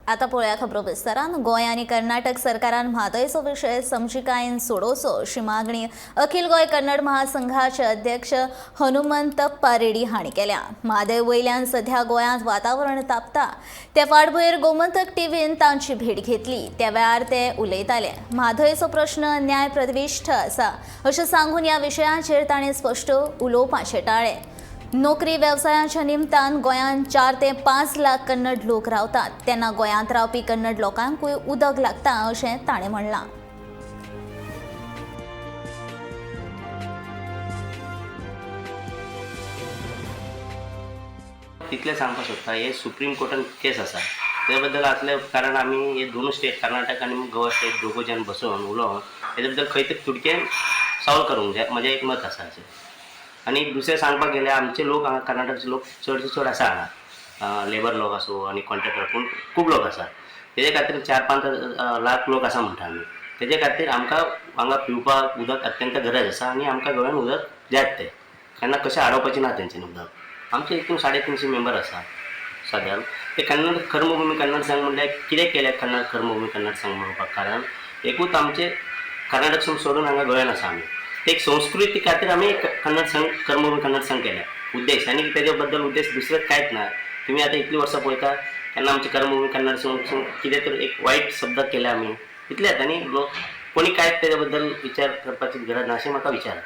आता पळोवया खबरो विस्तारान. गोंय आनी कर्नाटक सरकारान म्हादयचो विशय समजिकायेन सोडोवचो अशी मागणी अखिल गोंय कन्नड महासंघाचे अध्यक्ष हनुमंतप्पा रेड्डी हांणी केल्या. म्हादय वयल्यान सध्या गोंयांत वातावरण तापता त्या फाटभुंयेर गोमंतक टीव्हीन तांची भेट घेतली. त्या वेळार ते उलयताले. म्हादयचो प्रश्न न्याय प्रतिश्ठ आसा अशें सांगून ह्या विशयाचेर ताणें स्पश्ट उलोवपाचें टाळ्ळें. नोकरी वेवसायाच्या निमतान गोंयांत 4 ते 5 लाख कन्नड लोक रावतात, तेन्ना गोंयांत रावपी कन्नड लोकांकूय उदक लागता अशें ताणें म्हणलां. तितलें सांगपाक सोदता, हे सुप्रीम कोर्टान केस आसा ते बद्दल आसले कारण आमी हे दोनूय स्टेट कर्नाटक आनी गोवा स्टेट दोगूय जाण बसोवन उलोवन हेजे बद्दल खंय तरी तुडकें सॉल्व करूंक जाय, म्हजें एक मत आसा अशें. आनी दुसरें सांगपाक गेल्यार आमचे लोक हांगा कर्नाटकचे लोक चडशे चड आसा हांगा, लेबर लोक आसूं आनी कॉन्ट्रॅक्टर पूण खूब लोक आसा. तेजे खातीर 4-5 लाख लोक आसा म्हणटा आमी. तेजे खातीर आमकां हांगा पिवपाक उदक अत्यंत गरज आसा आनी आमकां गोंयान उदक जायत तें केन्ना कशें आडोवपाचें ना तेंच्यांनी उदक. आमचे हितून 350 मेंबर आसा सादारण. ते कन्नड कर्मभुमी कन्नड संघ म्हणल्यार कितें केलें कन्नड कर्मभुमी कन्नड संघ म्हणपाक, कारण एकूच आमचे कर्नाटक संघ सोडून हांगा गोंयान आसा आमी. ते एक संस्कृती खातीर आमी कन्नड संघ कर्मभुमी कन्नड संघ केल्या उद्देश, आनी तेजे बद्दल उद्देश दुसरें कांयच ना. तुमी आतां इतलीं वर्सां पळयता तेन्ना आमचे कर्मभुमी कन्नड संघ कितें तर एक वायट शब्द केले आमी इतलेंच. आनी लोक कोणी कांयच तेजे बद्दल विचार करपाची गरज ना अशें म्हाका विचार.